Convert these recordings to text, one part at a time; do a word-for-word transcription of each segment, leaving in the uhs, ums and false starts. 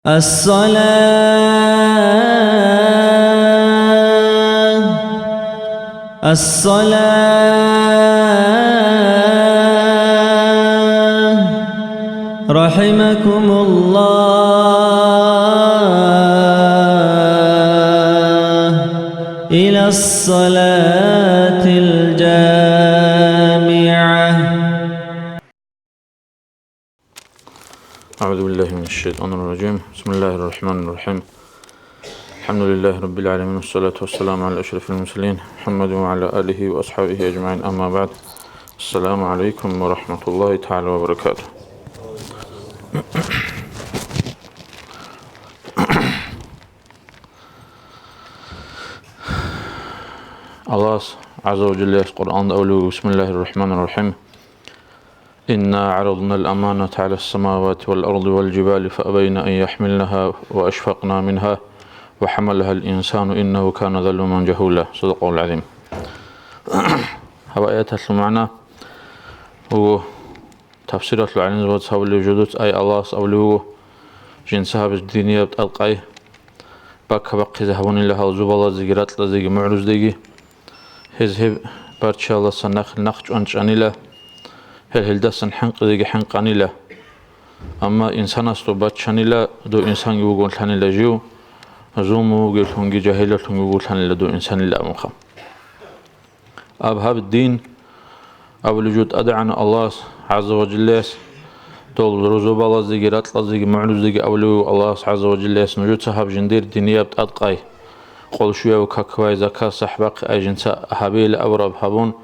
الصلاة، الصلاة، رحمكم الله، إلى الصلاة الجامعة. أعوذ بالله من الشيطان الرجيم. بسم الله الرحمن الرحيم. الحمد لله رب العالمين، والصلاة والسلام على أشرف المرسلين محمد وعلى آله وأصحابه أجمعين، أما بعد. السلام عليكم ورحمة الله تعالى وبركاته. Аллагьас гӀазза ва жаллаяс Къуръанда абулеб: بسم الله الرحمن الرحيم. إنا عرضنا الأمانة على السماوات والأرض والجبال فأبين أن يحملنها وأشفقن منها وحملها الإنسان إنه كان ظلوما جهولا. صدق الله العظيم. Гьаб аяталъул магӀна вуго, тафсиралъул гӀалимзабаз гьабулеб жо дуца, ай Аллагьас абулеб буго, жинца гьаб динияб тӀадкъай бакка-бахъизе гьабунила гьал зобалаздеги, ракьаздеги, мугӀруздеги. Гьез гьеб барччалдасан нахил нахъ чӀван чӀанила, гьел гьелдасан хӀинкъизеги хӀинкъанила. Амма инсанас доб баччанила, дов инсанги вугони лъанила жив, зулму вугевлъунги жагьилавлъунги вуго лъанила дов инсанила абунха. Аб гьаб дин абулеб жо тӀадегӀан Аллагьас гӀазза ва жаллаяс дол розобалаздеги, ракьаздеги, мугӀруздеги абулеб буго Аллагьас гӀазза ва жаллаяс: нужеца гьаб жиндир динияб тӀадкъай, къолъ щуяб каквай, закат, сахӀ бахъи, ай жинца гьабейила абураб гьабун,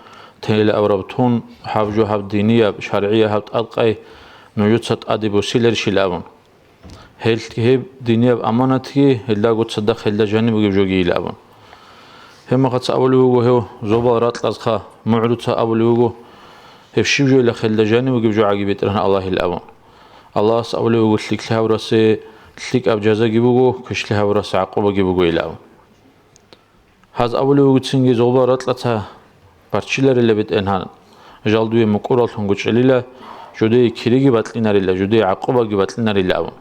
тейила абураб тун, гьаб жо гьаб динияб, шаргӀияб гьаб тӀадкъай нужеца тӀаде босиларищила абун. Гьел гьеб динияб аманатги гьелдаго цадахъ гьелда жаниб бугеб жогийила абун. Гьеб мехалъ абулеб буго гьев зобал ракьазха, мугӀруца абулеб буго, гьеб щиб жойилахъ гьелда жаниб бугеб жо гӀаги БетӀергьан Аллагьил абун. Аллагьас абулеб буго: лъикӀлъи гьабурасе лъикӀаб жазаги буго, квешлъи гьабурасе гӀакъубаги бугойила абун. Гьаз абулеб буго цинги зобал ракьаца барччиларила БетӀергьан, жал дуе мукӀураллъун гучӀелила, жудее кириги бакьинарила, жудее гӀакъубаги бакьинарила абун.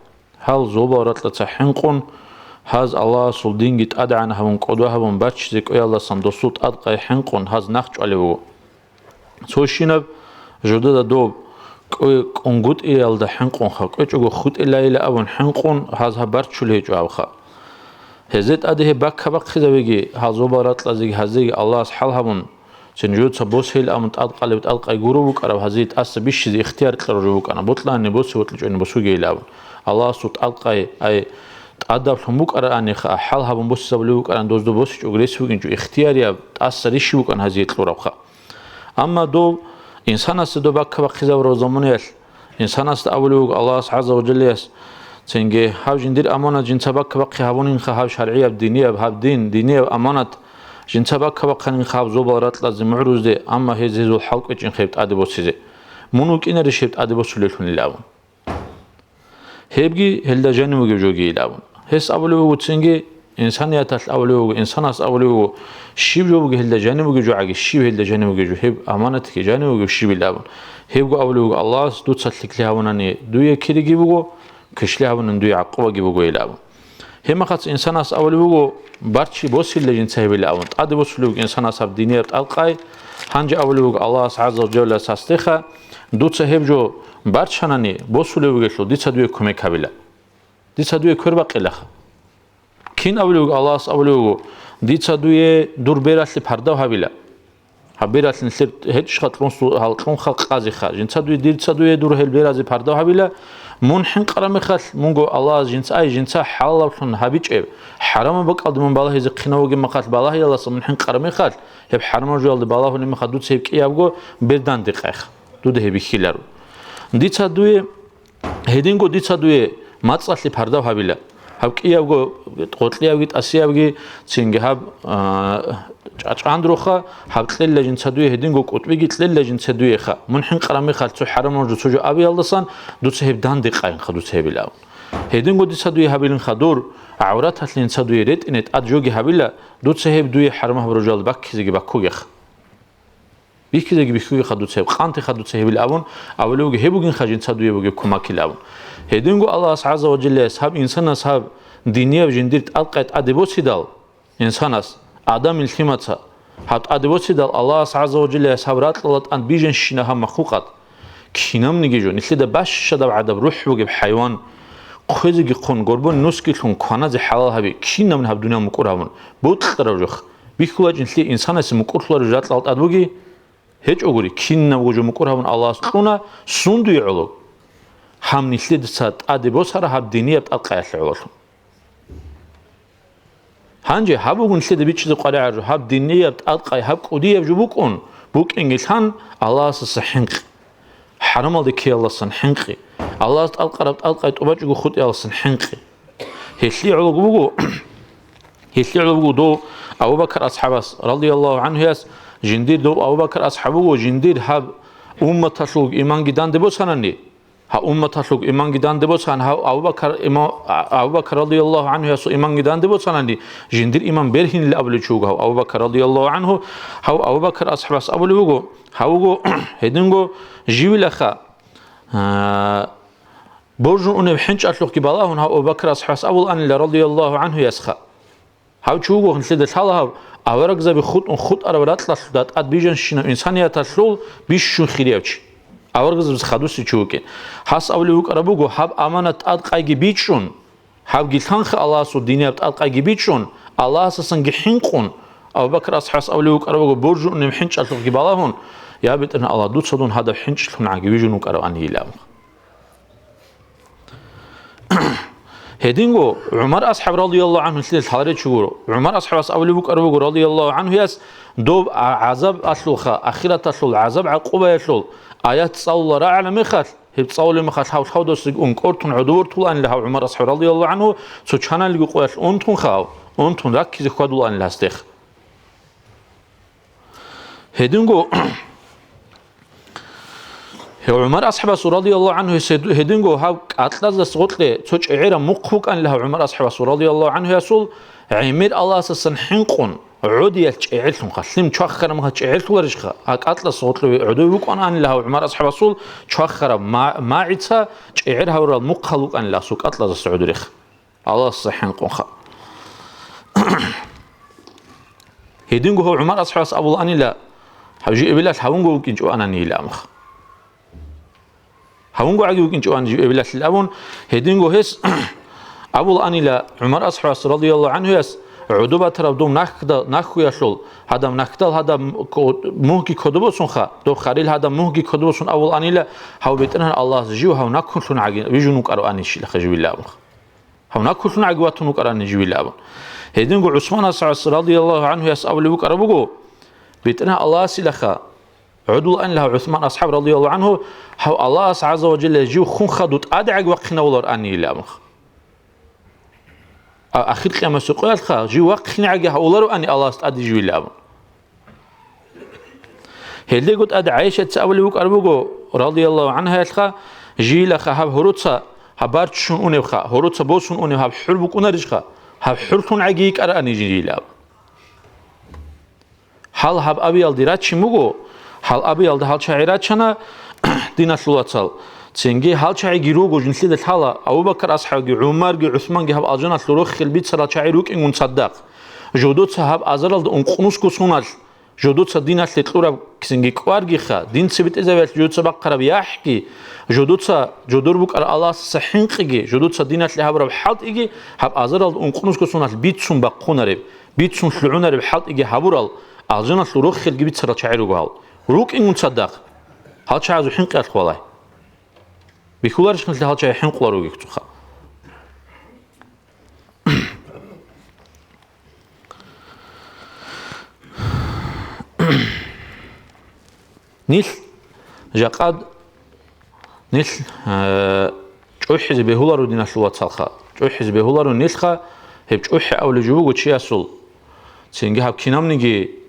Гьал зобал ракьаца хӀинкъун, гьаз Аллагьасул динги тӀадегӀан гьабун, кӀодо гьабун баччизе кӀвеялдасан досул тӀадкъай хӀинкъун гьаз нахъ чӀвалеб буго. Цо щинаб жодада доб кӀве-, кӀунгутӀиялда хӀинкъунха, кӀвечӀого хутӀилайила абун хӀинкъун гьаз гьаб барччулей гьечӀо гьабха. Гьезе тӀаде гьеб бакка-бахъизавеги, гьал зобал ракьазеги гьазеги Аллагьас хӀал гьабун, цин жуца босейил абун тӀадкъалеб тӀадкъай гуро букӀараб гьазие тӀаса бищизе ихтияр кьараб жо букӀана, бокьани босе, бокьичӀони босугейил абун. Аллагьасул тӀадкъай, ай, тӀадаблъун букӀараниха, хӀал гьабун босизабулеб букӀаран, дозда босичӀого рес бугинчӀо ихтиярияб тӀаса рищи букӀана гьазие кьурабха. Амма дов инсанасе доб бакка-бахъизабураб заманаялъ, инсанасда абулеб буго Аллагьас гӀазза ва жаллияс, цинги гьаб жиндир аманат жинца бакка-бахъи гьабунинха, гьаб шаргӀияб динияб, гьаб дин, динияб аманат жинца бакка-бахъанинха гьаб зобал ракьазде, мугӀрузде, амма гьез гьезул хӀал кӀвечӀинха гьеб тӀаде босизе. Мун вукӀинарищ гьеб тӀаде босулелъунилан абун. Гьебги гьелда жанив вугев жогийил абун. Гьес абулев вуго цинги, инсанияталъ абулев вуго, инсанас абулев вуго, щиб жо буго гьелда жанив вугев жо гӀаги, щиб гьелда жанив вугев жо, гьеб аманатги жанив вугев щибил абун. Гьебго абулев вуго, Аллагьас дуца лъикӀлъи гьабунани дуе кириги буго, квешлъи гьабунани дуе гӀакъубаги буго ил абун. Гьебмехалъ инсанас абулеб буго, барччи босилла жинца гьебила абун. ТӀаде босулев вуго инсанас гьаб динияб тӀалкъай. Гьанже абулеб буго Аллагьас гӀазза ва жалла сасдеха, дуца гьеб жо барччанани босулев вугелъул, дица дуе кумек гьабила. Дица дуе квербакъилаха. Кин абулев вуго, Аллагьас абулев вуго, дица дуе дур бералъе пардав гьабила. Гьаб бералъе нилъер гьечӀищха кьун су-, гьал кьунха къазиха. Жинца дуе, дица дуе дур гьел беразе пардав гьабила. Мун хӀинкъараб мехалъ, мунго Аллагьас жинца, ай, жинца хӀалалаблъун гьабичӀеб, хӀарамаб бакӀалде мун балагьизе хъинав вугеб мехалъ балагьиялдаса мун хӀинкъараб мехалъ, гьеб хӀарамаб жоялде балагьулеб мехалъ дуца гьеб кӀиябго берданде къайха. Дуда гьеб бихьиларо. Дица дуе Гьединго дица дуе мацӀалъе пардав гьабила. Гьаб кӀиябго, гъоркьиябги, тӀасиябги, цинги гьаб, а, чӀа-, чӀандруха, гьаб кьела жинца дуе, гьединго кӀутӀбиги кьела жинца дуеха. Мун хӀинкъараб мехалъ цо хӀарамаб жо, цо жо абиялдасан, дуца гьеб данде къайинха, дуца гьебилан. Гьединго дица дуе гьабилинха дур, гӀавраталъе жинца дуе ретӀине тӀад жоги гьабила, дуца гьеб дуе хӀарамаб жоялде баккизеги баккугеха. Бихьизеги бихьугеха дуца гьеб, къантеха дуца гьебил абун, абулев вуго, гьеб бугинха жинца дуе бугеб кумакил абун. Гьединго Аллагьас гӀазза ва жаллаялъ гьаб инсанас гьаб динияб жиндир тӀадкъай тӀаде босидал, инсанас, Адамил лъимаца, гьаб тӀаде босидал, Аллагьас гӀазза ва жаллаялъ гьаб ракьалда тӀад бижанщина гьаб махлукъат, кинабниги жо, нилъеда бащадаб гӀадаб рухӀ бугеб хӀайван, хъвезеги хъун, горбони нусги лъун, кваназе хӀалал гьаби, кинабни гьаб дуниял мукӀур гьабун, бокьараб жо, бихьулачӀин лъие инсанасе мукӀурлъулареб ракьалда тӀад буги? ГьечӀогури, кинабго жо мукӀур гьабун Аллагьас кьуна, сундуе гӀоло. Гьаб нилъеца тӀаде босара гьаб динияб тӀадкъаялъе гӀололъун. Гьанже гьаб бугун нилъеда бичӀчӀизе къваригӀараб жо, гьаб динияб тӀадкъай, гьаб кӀудияб жо букӀун, букӀинги лъан Аллагьасдаса хӀинкъи, хӀарамалде ккеялдасан хӀинкъи, Аллагьас тӀадкъараб тӀадкъай тӀубачӀого хутӀиялдасан хӀинкъи. Гьелъие гӀолого буго, гьелъие гӀолого буго дов Абу Бакр асхӀабас, радияллагьу гӀанхуяс, жиндир дов Абу Бакр асхӀаб буго, жиндир гьаб умматалъулг иманги данде босанани, гьаб умматалъулг иманги данде босан, гьав Абу Бакр има-, Абу Бакр радияллагьу гӀанхуясул иманги данде босанани, жиндир иман бергьинилан абулев чи вуго гьав Абу Бакр радияллагьу гӀанху, гьав Абу Бакр асхӀабас абулев вуго, гьав вуго гьединго живилаха, а, божун унеб хӀинчӀалъухъги балагьун гьав Абу Бакр асхӀабас абуланила радияллагьу гӀанхуясха. Гьав чи вуго нилъеда лъала гьав аварагзаби хутӀун хутӀараб ракьалда тӀад бижанщинав инсанияталъул бищун хирияб чи. Аварагзабаз хадусев чи вукӀин. Гьас абулев вукӀараб буго, гьаб аманат тӀадкъайги бичӀчӀун, гьабги лъанха Аллагьасул динияб тӀадкъайги бичӀчӀун, Аллагьасасанги хӀинкъун, Абу Бакр асхӀабас абулев вукӀараб буго, божун унеб хӀинчӀалъухъги балагьун, я БетӀергьан Аллагь, дуца дун гьадаб хӀинчӀлъун гӀаги вижун вукӀаравани илан. Гьединго ГӀумар асхӀаб радияллагьу гӀанху нилъеда лъаларев чи гуро. ГӀумар асхӀабас абулеб букӀараб буго радияллагьу гӀанхуяс, доб гӀа-, гӀазабалъулха, ахираталъул гӀазаб-гӀакъубаялъул аят цӀалула рагӀана мехалъ, гьеб цӀалулеб мехалъ гьав лъавдасаги ун кӀортун гӀодовортулаанила гьав ГӀумар асхӀаб радияллагьу гӀанху, цо чаналиго къоялъ унтунха гьав, унтун раккизе хьвадулаанила гьасдех. Гьединго, гьев ГӀумар асхӀабасул радияллагьу гӀанхуяс гьед-, гьединго гьав кӀатӀлазас гъоркье цо чӀегӀераб мухъ букӀанила гьав ГӀумар асхӀабасул радияллагьу гӀанхуясул, гӀемер Аллагьасасан хӀинкъун, гӀодиялъ чӀегӀерлъунха, лъим чвахараб мехалъ чӀегӀерлъуларищха, а кӀатӀлас гъоркье гӀодове букӀанаанила гьав ГӀумар асхӀабасул чвахараб ма-, магӀица чӀегӀер гьавурал мухъал букӀанила асул кӀатӀлазас гӀодорех. Аллагьасда хӀинкъунха. Гьединго гьав ГӀумар асхӀабас абулаанила, гьав жи эбелалъ гьавунго вукӀинчӀо ананийила амха. Гьавунго гӀаги вукӀинчӀо ан жи эбелалъил абун, гьединго гьес абулаанила ГӀумар асхӀабас радияллагьу гӀанхуяс, гӀодо батараб дов нахда-, нахьуялъул, гьадаб нахьдал гьадаб ко-, мугьги кодобосунха, дов харил гьадаб мугьги кодобосун абулаанила, гьав БетӀергьан Аллагьас жив гьав накунлъун гӀаги вижун вукӀараванищилаха живилла абунха. Гьав накуллъун гӀаги ватун вукӀарани живила абун. Гьединго ГӀусман асхӀабас радияллагьу гӀанхуяс абулеб букӀараб буго, БетӀергьан Аллагьасилаха гӀодулаанила гьав ГӀусман асхӀаб радияллагьу гӀанху, гьав Аллагьас гӀазза ва жалла жив хун хадуб тӀаде гӀаги вахъинавулароанийила абун. А ахир къиямасеб къоялъха жив вахъине гӀаги гьавулароани Аллагьас тӀаде живила абун. Гьелдего тӀад ГӀайшаца абулеб букӀараб буго, радияллагьу гӀанхаялъха, жийилаха гьаб гьоруца, гьаб барччун унебха, гьоруца босун унеб гьаб хӀур букӀунарищха, гьаб хӀурлъун гӀаги йикӀараани жийилаб. Гьал гьаб абиялде рачин буго, гьал абиялда гьал чагӀи рачана, диналъул вацал. Цинги гьал чагӀиги руго жинлъида лъала, Абу Бакр асхӀабги, ГӀумарги, ГӀусманги гьаб алжаналъул рохел бицарал чагӀи рукӀингун цадахъ. Жодоца гьаб азаралда ункънусго суналъ, жодоца диналъе кьураб ксенги кӀваргиха, дин цебетӀезавиялъ жодоца бахъараб яхӀги, жодоца жодор букӀараб Аллагьасдаса хӀинкъиги, жодоца диналъе гьабураб хӀалтӀиги гьаб азаралда ункънусго суналъ бицун бахъунареб, бицун лъугӀунареб хӀалтӀиги гьабурал, алжаналъул рохелги бицарал чагӀи руго гьал. РукӀингун цадахъ. Гьал чагӀазул хӀинкъиялъ валай. Бихьуларищ нилъ гьал чагӀи хӀинкъулар ругехъцӀуха? Нилъ жакъад, нилъ, э, чӀухӀизе бегьуларо диналъул вацалха. ЧӀухӀизе бегьуларо нилъха, гьеб чӀухӀи абулеб жо буго чиясул. Цинги гьаб кинабниги,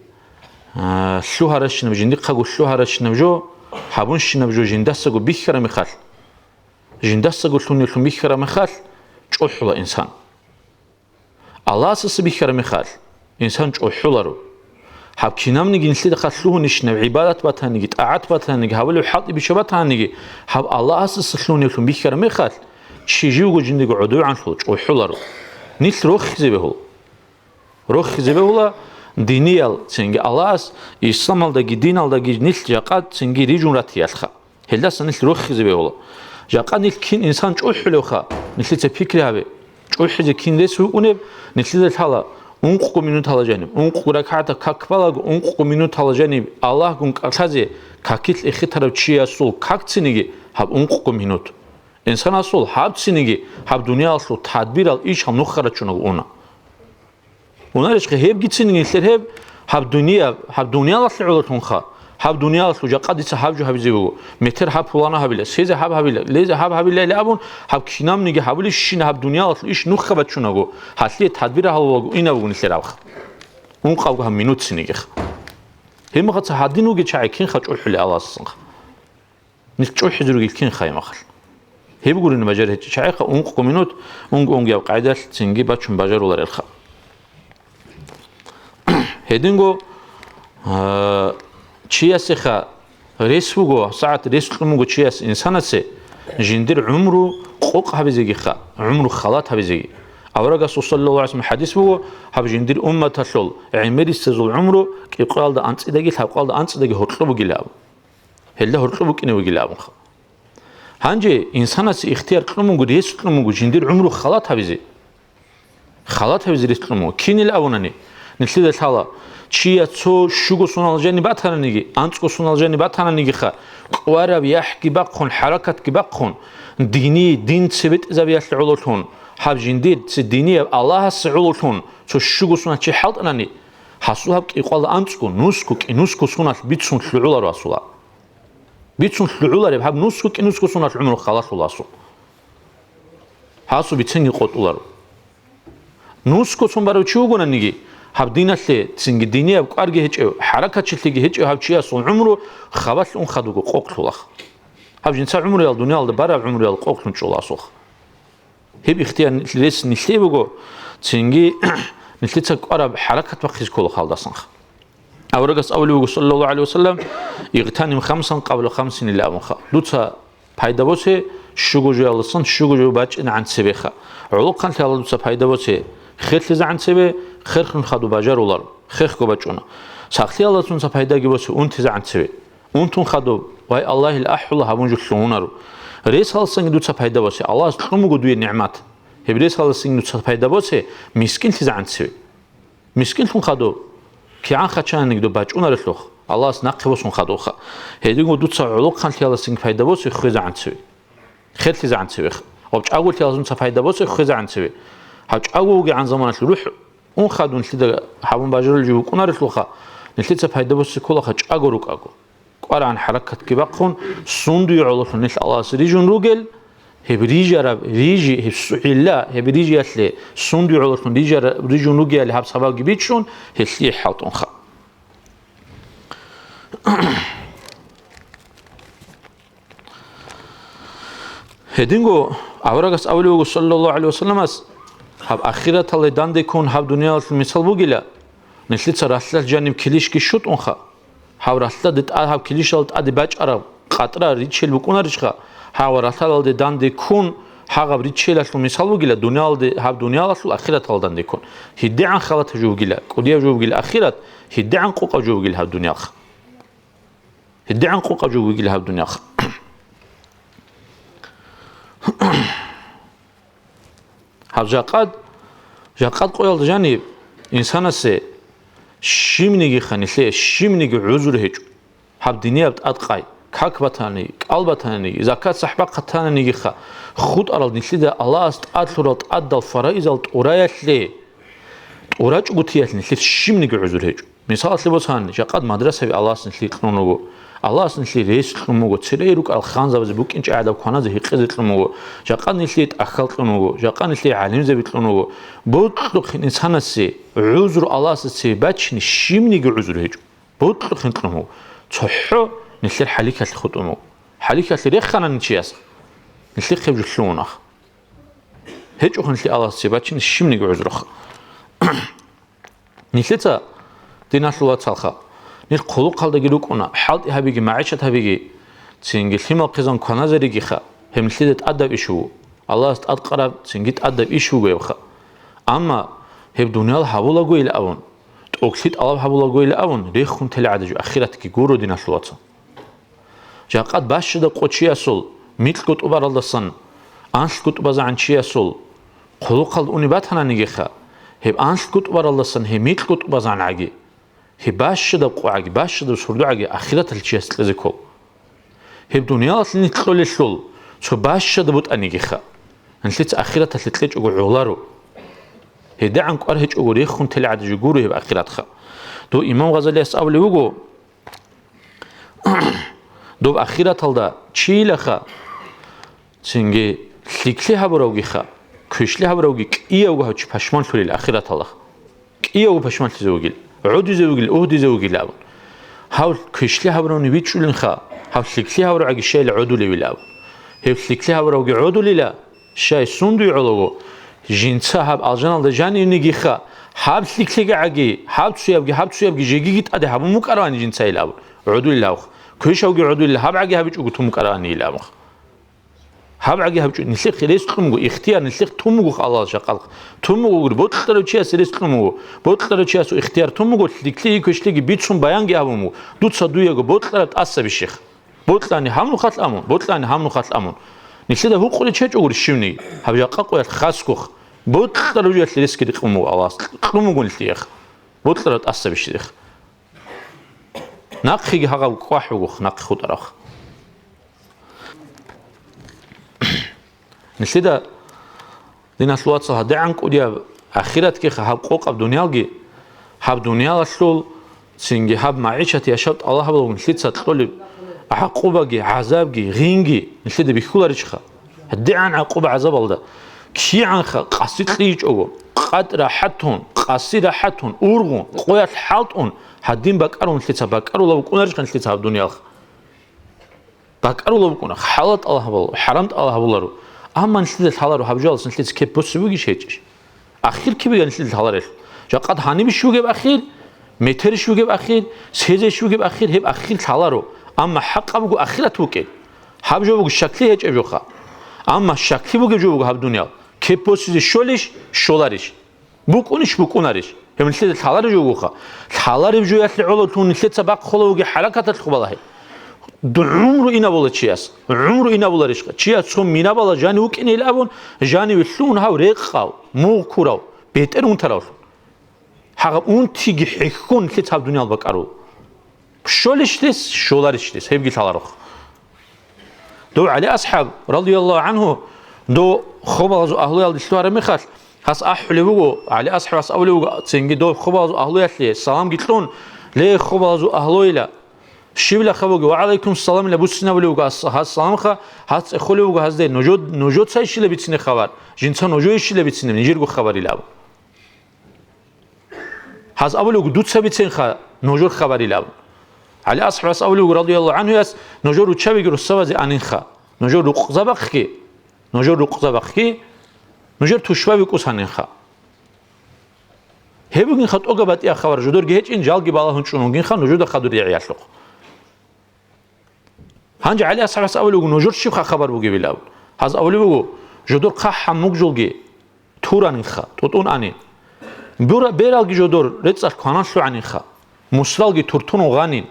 э, лъугьаращинаб, жиндихъаго лъугьаращинаб жо, гьабунщинаб жо жиндасаго бихьараб мехалъ, жиндасаго лъуневлъун бихьараб мехалъ, чӀухӀула инсан. Аллагьасаса бихьараб мехалъ, инсан чӀухӀуларо. Гьаб кинабниги нилъеда хъалъ лъугьунищинаб гӀибадат батаниги, тӀагӀат батаниги, гьабулеб хӀалтӀи бича батаниги, гьаб Аллагьасаса лъугьуневлъун бихьараб мехалъ, Чи живго жиндиго гӀодовегӀанлъул чӀухӀуларо. Нилъ рохизе бегьула. Рохизе бегьула диниял, цинги Аллагьас исламалдаги диналдаги нилъ жакъа цинги рижун ратиялъха. Гьелдаса нилъ рохизе бегьула. Жакъа нилъ кин инсан чӀухӀулевха, нилъеца пикри гьабе. ЧӀухӀизе кин рес вукӀунеб, нилъеда лъала ункъго минутала жаниб, ункъго ракагӀатаб как балаго, ункъго минутала жаниб Аллагьгун кӀалъазе какилъ эхетарав чиясул какциниги гьаб ункъго минут. Инсанасул гьаб цинги гьаб дуниялалъул тадбирал ишал нухда рачунав уна. Унарищха гьебги цинги нилъер гьеб, гьаб дунияб, гьаб дуниялалъе гӀололъунха, гьаб дуниялалъул жакъа дица гьаб жо гьабизе буго, метер гьаб пулана гьабила, лъезе гьаб гьабила, лъезе гьаб гьабила или абун, гьаб кинабниги гьабулищина гьаб дуниялалъул иш нухда бачунаго, гьалъие тадбир гьабулаго инаб буго нилъер абха. Ункъабго гьаб минут цинигиха. Гьебмехалъ гьадин вугев чагӀи кинха чӀухӀулев Аллагьасдасанха. Нилъ чӀухӀизе ругел кинха гьебмехалъ. Гьеб гурин бажар гьечӀеб чагӀиха ункъго минут, унго-унгояб къайдалъ цинги бачун бажаруларелха. Гьединго, а, чиясеха рес буго, сагӀат рес кьун буго чияс инсанасе жиндир гӀумру къокъ гьабизегиха, гӀумру халат гьабизеги. Аварагасул саллаллагьу гӀалайгьи ва саллам хӀадис буго, гьаб жиндир умматалъул гӀемерисезул гӀумру кӀикъоялда анцӀидаги лъабкъоялда анцӀидаги гьоркьоб бугилан абун. Гьелда гьоркьоб букӀине бугилан абунха. Гьанже инсанасе ихтияр кьун буго, рес кьун буго жиндир гӀумру халат гьабизе. Халат гьабизе рес кьун буго. Кинил абунани, нилъеда лъала, чияс цо щуго сонал жаниб батананиги, анцӀго сонал жаниб батананигиха, кӀвараб яхӀги бахъун, хӀаракатги бахъун, дини, дин цебетӀезабиялъе гӀололъун, гьаб жиндир ци динияб Аллагьасе гӀололъун цо щуго сонал чи хӀалтӀанани, гьасул гьаб кӀикъоялда анцӀго, нусго, кӀинусго соналъ бицун лъугӀуларо гьасул гьаб. Бицун лъугӀулареб гьаб нусго-кӀинусго соналъ гӀумру халалъула гьасул. Гьасул бицинги къотӀуларо. Нусго сон барав чи вугонаниги, гьаб диналъе цинги динияб кӀварги гьечӀев, хӀаракатчилъиги гьечӀев гьав чиясул гӀумру хабалъ ун хадуго къокълъулах. Гьаб жинца гӀумруял дуниялда бараб гӀумруял къокълъун чӀола гьасулха. Гьеб ихтияр нилъ-, рес нилъее буго, цинги нилъеца кӀвараб хӀаракат бахъизе ккола халдасанха. Аварагас абулеб буго, саллаллагьу гӀалайгьи ва саллам, «Игътаним хамсан къабла хамсин», илан абунха. Дуца пайда босе щуго жоялдасан щуго жо бачӀинегӀан цебеха. ГӀолохъанлъи гьалда дуца пайда босе херлъизегӀан цебе, херлъун хадуб бажарулар, хехго бачӀуна. Сахлъиялдасунца пайдаги босе унтизегӀан цебе. Унтун хадуб, вай, Аллагьил ахӀула гьабун жо лъугьунаро. Ресалдасанги дуца пайда босе, Аллагьас кьун буго дуе нигӀмат. Гьеб ресалдасанги дуца пайда босе мискинлъизегӀан цеве. Мискинлъун хадуб, кигӀан хачананиги доб бачӀунарелъухъ, Аллагьас нахъе босун хадубха. Гьединго дуца гӀолохъанлъиялдасанги пайда босе хвезегӀан цеве. ХерлъизегӀан цевеха. Гьаб чӀаголъиялдасунца пайда босе хвезегӀан цеве. Гьаб чӀаго вугегӀан заманалъ рухӀ ун хадуб нилъеда гьабун бажарулев жо вукӀунарелъулха, нилъеца пайда босе кколаха чӀаго рукӀаго. КӀварагӀан хӀаракатги бахъун, сундуе гӀололъун нилъ Аллагьасе рижун ругел, гьеб рижараб рижи, гьеб су-, гӀилла, гьеб рижиялъе сундуе гӀололъун рижара-, рижун ругеяли гьаб сабабги бичӀчӀун, гьелъие хӀалтӀунха. Гьединго аварагас абулеб буго, саллаллагьу гӀалайгьи ва салламас, гьаб ахираталде дандеккун гьаб дуниялалъул мисал бугила, нилъеца ралъдалъ жаниб килищги щутӀунха, гьаб ралъдалде тӀа-, гьаб килищалда тӀаде бачӀараб къатӀра риччел букӀунарищха, гьав ралъдалде дандеккун гьагъаб риччелалъул мисал бугила, дуниялалде, гьаб дуниялалъул ахираталде дандеккун. ГьедигӀан халатаб жо бугила, кӀудияб жо бугила ахират, гьедигӀан къокъаб жо бугила гьаб дуниялха. ГьедигӀан къокъаб жо бугила гьаб дуниялха. Гьаб жакъад, жакъад къоялда жаниб инсанасе щибнигиха нилъее, щибниги гӀузру гьечӀо. Гьаб динияб тӀадкъай, как батаниги, кӀал батаниги, закат-сахӀ бахъатананигиха, хутӀарал нилъеда Аллагьас тӀадлъурал тӀадал фараизал тӀураялъе, тӀурачӀого тиялъ нилъер щибниги гӀузру гьечӀо. Мисалалъе босани, жакъад мадрасаби Аллагьас нилъее кьун вуго. Аллагьас нилъее рес кьун вуго, церей рукӀарал ханзабазе букӀинчӀеб гӀадаб кваназе гьекъезе кьун вуго. Жакъад нилъее тӀахьал кьун вуго, жакъад нилъее гӀалимзаби кьун вуго. Бокьухъин инсанасе гӀузру Аллагьасда цебе бачине щибниги гӀузру гьечӀо. Бокьухъин кьун вуго. ЦохӀо нилъер хӀалихьалъе хутӀун вуго. ХӀалихьалъе реханани чияс, нилъехъе жо лъугьунах. ГьечӀухъин нилъее Аллагьасда цебе бачине щибниги гӀузрухъ. Нилъеца, диналъул вацалха, нилъ хъулухъалдаги рукӀуна, хӀалтӀи гьабиги, магӀишат гьабиги, цинги лъимал хъизан кваназаригиха, гьеб нилъеда тӀадаб иш вуго. Аллагьас тӀадкъараб цинги тӀадаб иш вугоябха. Амма гьеб дуниял гьабулагойилан абун, тӀокӀлъи тӀалаб гьабулагойилан абун, рехун тела гӀадаб жо ахиратги гуро, диналъул вацал. Жакъад бащада къо чиясул микьго тӀубаралдасан анлъго тӀубазегӀан чиясул хъулухъалда уни батананигиха, гьеб анлъго тӀубаралдасан гьеб микьго тӀубазегӀан гӀаги, гьеб бащадаб къогӀаги, бащадаб сурдугӀаги ахираталъ чияс кьезе ккол. Гьеб дуниялалъ нилъ кьолелъул цо бащада бутӀанигиха, нилъеца ахираталъе кьечӀого гӀоларо. ГьедигӀан кӀвар гьечӀого рехун тела гӀадаб жо гуро гьеб ахиратха. Дов имам Гъазалияс абулев вуго, доб ахираталда чийилаха, цинги лъикӀлъи гьабуравгиха, квешлъи гьабуравги кӀиявго гьав чи пашманлъулел ахираталда. КӀиявго пашманлъизе вугил, гӀодизе вугил, угьдизе вугил абун. Гьав квешлъи гьабуравни вичӀчӀулинха, гьав лъикӀлъи гьабурав гӀаги щайила гӀодулевил абун. Гьев лъикӀлъи гьабуравги гӀодулила, щай сундуй гӀолаго, жинца гьаб алжаналда жанивнигиха, гьаб лъикӀлъиги гӀаги, гьаб цуябги, гьаб цуябги жегиги тӀаде гьабун букӀаравани жинцайил абун. ГӀодулил гьавх. Квешавги гӀодулил гьаб гӀаги гьабичӀого тун букӀараванийил абунха. Гьаб гӀаги гьаб чӀу-, нилъехъ рес кьун буго, ихтияр нилъехъ тун буго, Аллагьас жакъалъ тун буго, бокьарав чиясе рес кьун буго, бокьарав чиясул ихтияр тун буго, лъикӀлъиги квешлъиги бицун баянги гьабун буго, дуца дуего бокьараб тӀаса бищихъ. Бокьани гьаб нухалъ амун, бокьани гьаб нухалъ амун. Нилъеда гьукъулел чечӀого рищивниги, гьаб жакъа къоялъ хасгухъ, бокьарав жуялъ ресги рекъун буго Аллагьас, кьун буго нилъехъ, бокьараб тӀаса бищихъ. Нахъеги гьагъаб кӀвахӀ бугохъ, нахъе хутӀарахъ. Нилъеда, диналъул вацал, гьадигӀан кӀудияб ахиратгиха гьаб къокъаб дуниялги, гьаб дуниялалъул цинги гьаб магӀишат яшав тӀалаб гьабулаго нилъеца кьолеб гӀакъубаги, гӀазабги, гъинги нилъеда бихьуларищха? ГьадигӀан гӀакъуба-гӀазабалда кигӀанха къаси кьичӀого, къад рахӀатун, къаси рахӀатун, ургъун, къоялъ хӀалтӀун, гьадин бакӀарун нилъеца бакӀарулаб букӀунарищха нилъеца гьаб дуниялха? БакӀарулаб букӀуна, хӀалал тӀалаб гьабуларо, хӀарам тӀалаб гьабуларо. Амма нилъеда лъаларо гьаб жоялъ нилъеца кеп босизе бугищ гьечӀищ? Ахир кибеги нилъеда лъаларел. Жакъад гьанибищ бугеб ахир, метерищ бугеб ахир, сезейищ бугеб ахир, гьеб ахир лъаларо. Амма хӀакъаб буго ахират букӀин. Гьаб жо буго щаклъи гьечӀеб жоха. Амма щаклъи бугеб жо буго гьаб дуниял. Кеп босизе щолищ, щоларищ? БукӀунищ, букӀунарищ? Гьеб нилъеда лъалареб жо бугоха. Лъалареб жоялъе гӀоло лъун нилъеца бахъ холевги хӀаракаталъухъ балагье. ГӀумру инабула чияс. ГӀумру инабуларищха? Чияс цо минабала жанив вукӀинейил абун, жаниве лъугьун гьав рекъав, мугъ ккурав, бетӀер унтаравлъун. Гьагъаб унтиги хӀехьон нилъеца гьаб дуниял бакӀарул. Щолищ дес, щоларищ дес, гьебги лъаларухъ. Дов ГӀали асхӀаб, радияллагьу гӀангьу, дов хобалазул агьлуялде лъугьараб мехалъ, гьас ахӀулеб буго, ГӀали асхӀабас абулеб буго, цинги дов хобалазул агьлуялъе саламги кьун, ле, хобалазул агьлуйила, щиблаха буго, ва гӀалайкум саламила буссинабулеб буго гьас, гьас саламха, гьас цӀехолеб буго гьазде, нужо-, нужецайищила бицине хабар, жинца нужейищила бицине, нижерго хабарилаб. Гьаз абулев, дуца биценха, нужер хабарилаб. ГӀали асхӀабас абулев, радияллагьу гӀангьуяс, нужер руччабиги руссабазе анинха. Нужер рукъзабахъги, нужер рукъзабахъги, нужер тушбаби кӀус гьанинха. Гьеб бугинха тӀока батӀияб хабар, жодорги гьечӀин, жалги балагьун чӀун вугинха нужеда хадур ригӀиялъухъ. Гьанже ГӀали асхӀабас абулев вуго, нужер щибха хабар бугебилан? Гьаз абулев вуго, жодор хъахӀаб мугъ жолги туранинха, тӀутӀун анин. Бура-, бералги жодор рецӀалъ кваналъугӀанинха, мусралги туртун гъанин.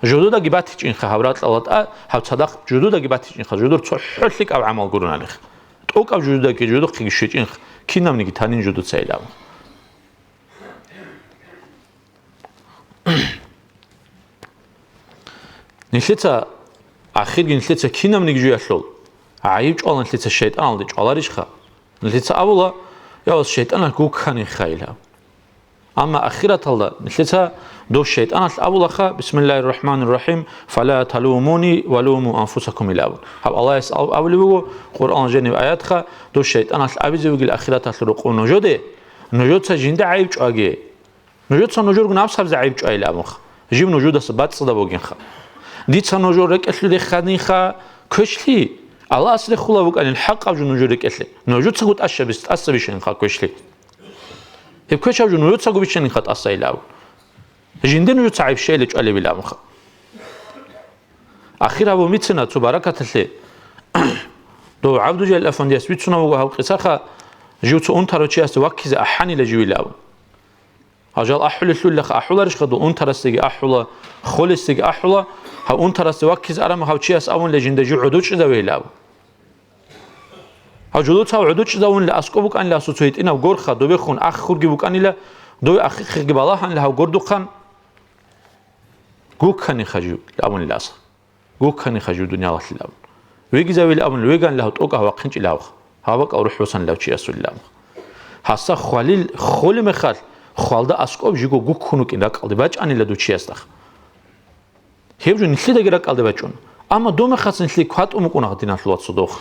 Жододаги батичӀинха гьаб ракьалда тӀа, гьаб цадахъ жододаги батичӀинха, жодор цохӀо лъикӀаб гӀамал гуронаниха. ТӀокӀаб жододаги жодохъеги щвечӀинха, кинабниги танин жодоцайилан. Нилъеца, ахирги нилъеца кинабниги жуялъул гӀайиб чӀвала нилъеца шайтӀаналде чӀваларищха? Нилъеца абула, я вас шайтӀаналъ гуккани хайилан. Амма ахираталда нилъеца дов шайтӀаналъ абулаха, бисмиллагьир рахӀманир рахӀим, «Фала талумуни ва луму анфусакум» илан абун. Гьаб Аллагьас аб-, абулеб буго, Къуръан жаниб аятха, дов шайтӀаналъ абизе вугил ахираталъул рокъов нужеде, нужеца жинда гӀайиб чӀваге. Нужеца нужерго напсабизе гӀайиб чӀвайилан абунха. Жив нужедаса бацӀцӀадаб бугинха. Дица нужер рекӀелъе реханинха квешлъи. Аллагьас рехула букӀанин хӀакъаб жо нужер рекӀелъе. Нужецаго тӀаса бис-, тӀаса бищанинха квешлъи. Гьеб квешаб жо нужецаго бищанинха тӀасайилан абун. Жинде нужеца гӀайиб щайилан чӀвалебилан абунха. Ахир гьабун бицина цо баракаталъе. Дов ГӀабдужалил афандияс бицунав вуго гьав къисаха, жив цо унтарав чиясда ваккизе ахӀанила живила абун. Гьав жал ахӀулелъуллаха ахӀуларищха, дов унтарасдаги ахӀула, холесдаги ахӀула, гьав унтарасда ваккизе арама гьав чияс абунила жинда жив гӀодочӀизавейила абун. Гьав жолоцав гӀодочӀизавунила аскӀоб букӀанила асул цо гьитӀинав горха, добехун ах хурги букӀанила, дове ахихъиги балагьанила гьав гордухъан, гуккани хажив абунила аса. Гуккани хажив дуниялалъил абун. Вегизавил абун, веганила гьав тӀокӀав вахъинчӀила гьавха. Гьаб бакӀал рухӀ босанила гьав чиясулила абун. Гьасда хвалил, холеб мехалъ, хвалда аскӀоб жиго гуккун вукӀин ракӀалде бачӀанила дов чиясдахъ. Гьеб жо нилъедаги ракӀалде бачӀун. Амма дов мехалъ нилъее кватӀун букӀуна диналъул вацал дов.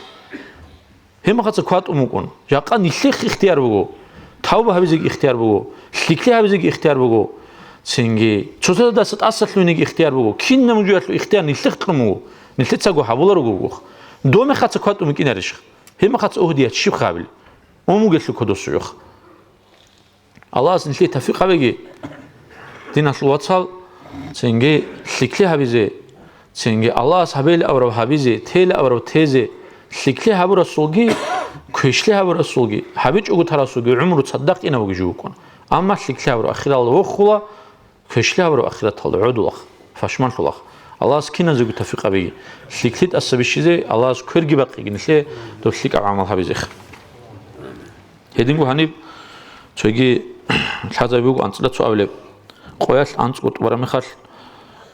Гьеб мехалъ кватӀун букӀун. Жакъа нилъехъ ихтияр буго. Тавба гьабизеги ихтияр буго. ЛъикӀлъи гьабизеги ихтияр буго. Цинги цоцазда тӀасалъугьинеги ихтияр буго. Кинаб жоялъул ихтияр нилъехъ кьун буго. Нилъецаго гьабуларого буго. Дов мехалъ кватӀун букӀинарищ? Гьеб мехалъ угьдият щиб хабил? Умугелъул кодосуйохъ. Аллагьас нилъее тавфикъ гьабеги, диналъул вацал, цинги лъикӀлъи гьабизе, цинги Аллагьас гьабейилан абураб гьабизе, тейилан абураб тезе, лъикӀлъи гьабурасулги, квешлъи гьабурасулги, гьабичӀого тарасулги гӀумру цадахъ инабги жо вукӀун. Амма лъикӀлъи гьабураб ахиралда вохула, квешлъи гьабураб ахираталда гӀодулахъ, пашманлъулахъ. Аллагьас киназего тавфикъ гьабеги, лъикӀлъи тӀаса бищизе Аллагьас кверги бакъиги нилъее дов лъикӀаб гӀамал гьабизехъ. Гьединго гьаниб цоги лъазабиуго анцӀила цо абилеб. Къоялъ анцӀго тӀубараб мехалъ,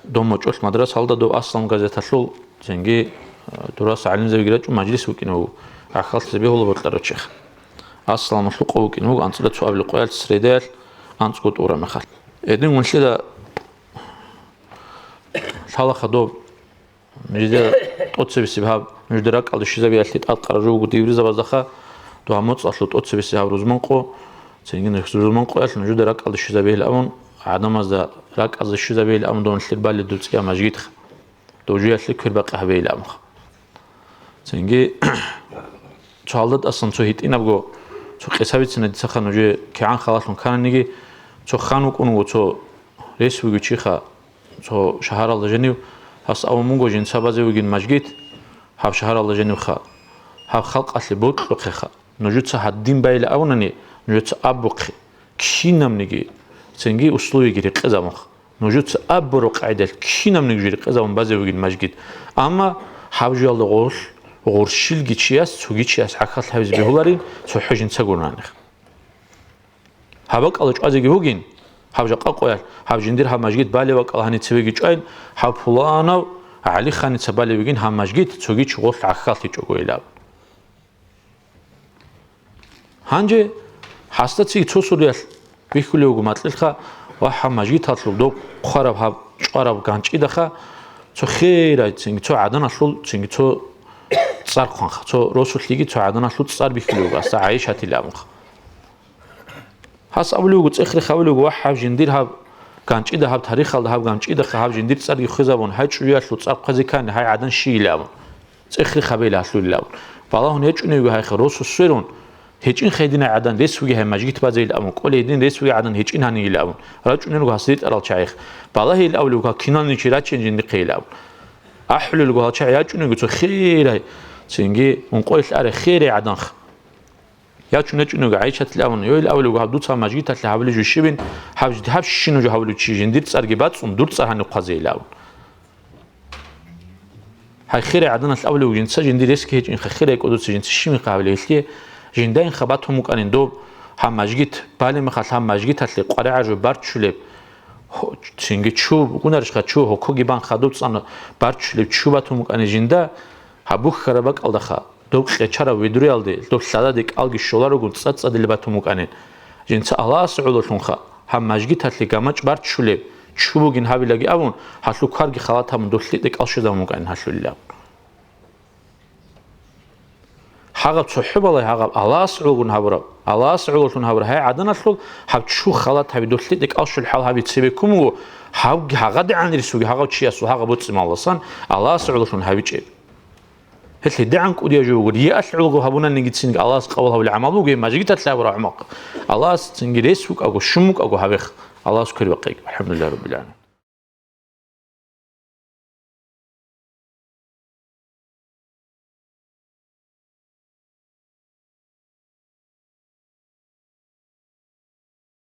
дов мочӀолъ мадрасалда дов «Аслам» газеталъул, цинги, э, дурас гӀалимзабиги рачӀун мажлис вукӀине вуго, гӀахьаллъизе бегьула бокьарав чехъ. «Аслам» лъукъа вукӀине вуго анцӀила цо абилеб къоялъ средаялъ анцӀго тӀубараб мехалъ. Гьедин унлъила лъалаха доб Нужеда тӀоцебесеб гьаб, нужеда ракӀалде щвезабиялъе тӀадкъараб жо буго девризабаздаха, дов гьаб моцӀалъул тӀоцебесеб гьаб рузман къо, цинги нуж рузман къоялъ нужеда ракӀалде щвезабейилан абун, гӀадамазда ракӀалде щвезабейилан абун дов нилъер балеб доб цӀияб мажгитха, дов жоялъе квербакъи гьабейилан абунха. Цинги цо гьалда тӀасан цо гьитӀинабго цо къиса бицина дицаха нужее, кигӀан халалъун кананиги, цо хан вукӀун вуго, цо рес вугев чиха, цо шагьаралда жанив, гьас абун буго, жинца базе вугин мажгит гьаб шагьаралда жанивха. Гьаб халкъалъе бокьухъеха. Нужеца гьадин байила абунани, нужеца абухъе, кинабниги, цинги условиги рекъезабунха. Нужеца абураб къагӀидалъ кинабниги жо рекъезабун базе вугин мажгит. Амма гьаб жоялда гъорлъ, гъурщилги чияс, цоги чияс гӀахьаллъи гьабизе бегьуларин, цохӀо жинца гуронани. Гьаб бакӀалда чӀвазеги вугин, гьаб жакъа къоялъ, гьаб жиндир гьаб мажгит балеб бакӀал гьаниб цевеги чӀвайин, гьаб пуланав ГӀалиханица балев вугин гьаб мажгит, цогичи гъорлъ гӀахьаллъичӀого илан. Гьанже гьасда ци цо суриялъ бихьулев вуго макьилъха ва гьаб мажгиталъул доб хъвараб гьаб чӀвараб ганчӀидаха цо херай, цинги цо гӀаданалъул, цинги цо цӀар хъванха, цо росулъиги цо гӀаданалъул цӀар бихьулев вуго, гьасда ГӀайшатил абунха. Гьас абулев вуго, цӀехрехъ абулев вуго, вагь, гьаб жиндир гьаб ганчӀида, гьаб тарихалда гьаб ганчӀидахъе гьаб жиндир цӀарги хвезабун, гьай чӀужуялъул цӀар хъвазе ккани, гьай гӀадан щийилан абун. ЦӀехрехъ гьабейилан гьалъулилан абун. Балагьун гьечӀунев вуго гьайха, росу сверун, гьечӀин гьединай гӀадан рес вуги гьай мажгит базейилан абун, кӀолей гьедин рес вуги гӀадан гьечӀин гьанийилан абун. РачӀунел руго гьас ритӀарал чагӀихъ. Балагьейилан абулев вуго, киналниги чи рачейин жиндихъейилан абун. АхӀулел руго гьал чагӀи ячӀунего цо херай, цинги ункъоялъ арай херай гӀаданха. Ячун гьечӀунего ГӀайшатил абун, йойил абулев вуго, гьаб дуца мажгиталъе гьабулев жо щибин, гьаб, гьаб щинав жо гьабулев чи жиндир цӀарги бацӀцӀун, дур цӀар гьанив хъвазе илан абун. Гьай херай гӀаданалъ абулев вуго, жинца жиндир ресги гьечӀин, херай кӀодоца жинца щибин гьабулев гьелъие, жиндаинха батун букӀанин доб, гьаб мажгит, балеб мехалъ гьаб мажгиталъе къваригӀа жо барччулеб, гьо-, цинги чу букӀунарищха, чу гьокоги бан хадуб цӀан барччулеб чу батун букӀанин жинда, гьаб бухьараб бакӀалдаха. Доб къечараб ведруялде, доб лъададе кӀалги щоларогун цӀа-цӀадилеб батун букӀанин. Жинца Аллагьасе гӀололъунха, гьаб мажгиталъе гамачӀ барччулеб чу бугин гьабилаги абун, гьалъул кварги халат гьабун, доб лъикӀ тӀекӀал щвезабун букӀанин гьалъулилан. Гьагъаб цохӀо балай, гьагъаб Аллагьасе гӀололъун гьабураб, Аллагьасе гӀололъун гьабураб гьай гӀаданалъул гьаб чу халат гьаби, доб лъикӀ тӀекӀал щвел хӀал гьаби цебеккун буго, гьабги гьагъадегӀанрисуги гьагъав чиясул гьагъаб боцӀи-малдасан Аллагьасе гӀололъун гьабичӀеб. Гьелъ гьедигӀан кӀудияв жо буго, рияалъ гӀолго гьабунанигицинги Аллагьас къабул гьабулеб гӀамал буго, гьеб мажгиталъе гьабураб гӀумакъ. Аллагьас цинги рес вукӀаго, щун вукӀаго гьабех. Аллагьас квербакъеги. АлхӀамдулиллагьи раббил гӀаламин.